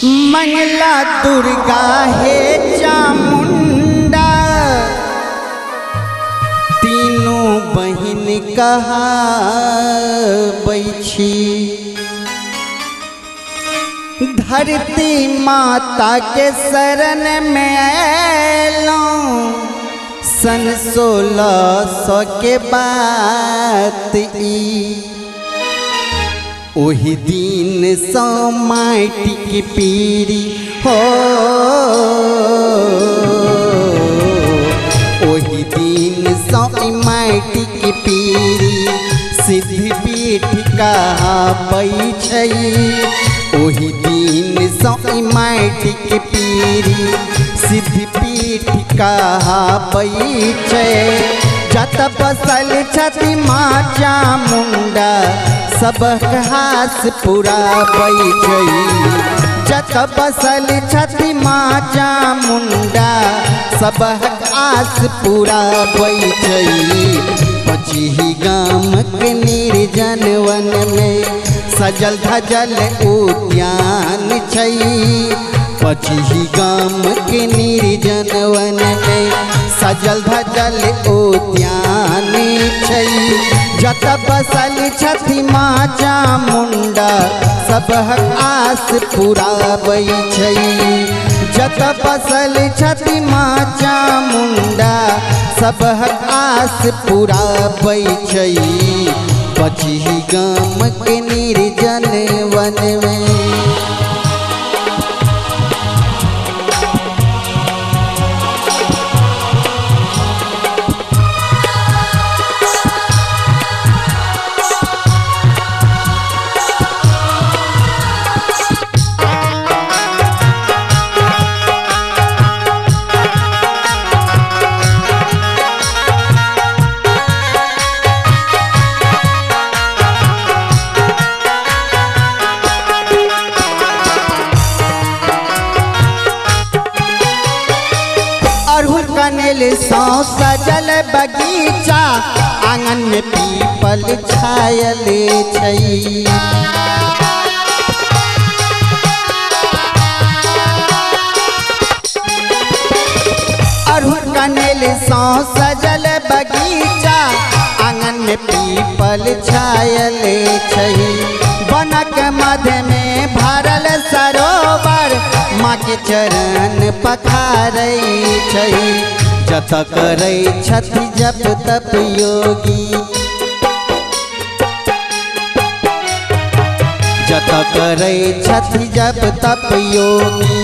मंगला दुर्गा हे चामुंडा, तीनों बहिन कहाबै छी। धरती माता के शरण में अयलहुँ, सन 1600 के बात ई। ओहि दिन सँ माटि के पीरी हो, ओहि दिन सँ माटि के पीरी सिद्धपीठ कहाबै छै। ओहि दिन सँ माटि के पीरी सिद्धपीठ कहाबै छै। जत बसल छथि माँ चामुंडा, सबक हास पुराबै छै। जत बसल छथि माँ चामुंडा, सबक आस पुराबै छै। पचही गामक निर्जन वन में सजल धजल उद्यान छै। पचही गामक निर्जन वन में सजल धजल उद्यान छै। जत बसल छथि माँ चामुंडा, सबहक आस पुराबै छै। जत बसल छथि माँ चामुंडा, सबहक आस पुराबै छै। पचही गामक निर्जन वन में। कनेल सौ सजल बगीचा, आंगन में पीपल छायल छै। अड़हुल कनेल सौ सजल बगीचा, आंगन में पीपल छायल छै। बनक मध्य में भरल सरोवर, माँ के चरण पखारै छै। जत करै छथि जप तप योगी, जत करै छथि जप तप योगी,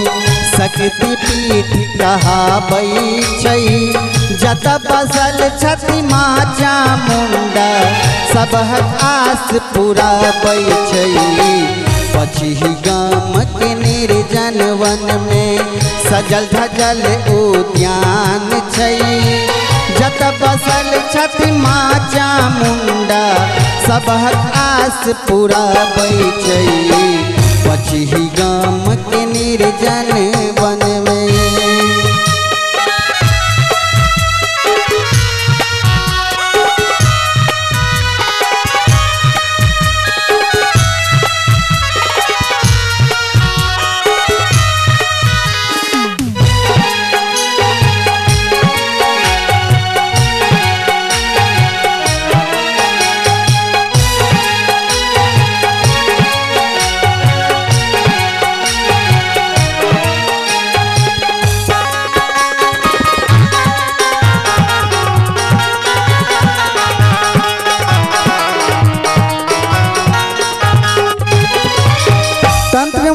शक्ति पीठ कहाबै छै। जत बसल छथि माँ चामुंडा, सबहक आस पुराबै छै। पचही गामक निर्जन वन में सजल धजल उद्यान छै। जत बसल छथि माँ चामुंडा, सबहक आस पुराबै छै। पचही गामक निर्जन वन में।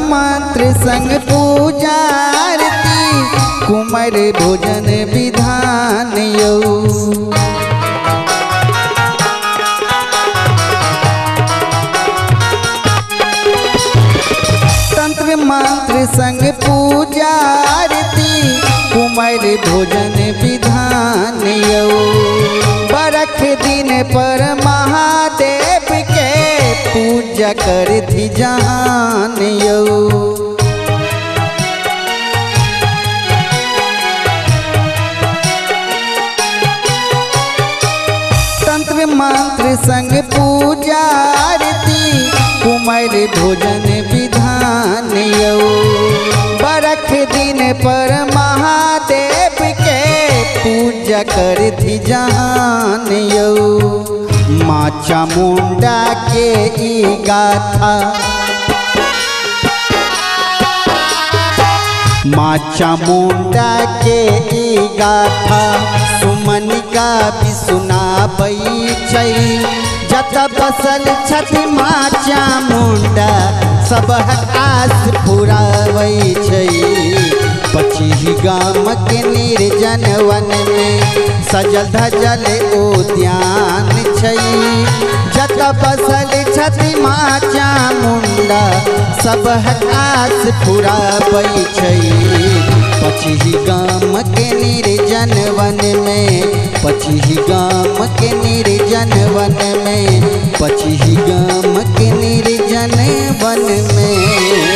मंत्र संग पूजा आरती, कुमार भोजन विधान यौ। तंत्र मंत्र संग पूजा आरती, कुमार भोजन विधान यौ। बरख दिन पर महादेव के पूजा करथि जहान यौ। तंत्र मंत्र संग पूजा आरती, कुमार भोजन विधान यौ। पूजा करथि जहान यौ। माँ चामुंडा के ई गाथा, माँ चामुंडा के ई गाथा सुमन गाबि सुनाबै छै। जतऽ बसल छथि माँ चामुंडा सबहक आस पुराबै छै। पचही गाम के निर्जन वन में सजल धजल उद्यान छै। जतऽ बसल छथि माँ चामुंडा सबहक आस पुराबै छै। पचही गाम के निर्जन वन में, पचही गाम के निर्जन वन में, पचही गाम के निर्जन वन में।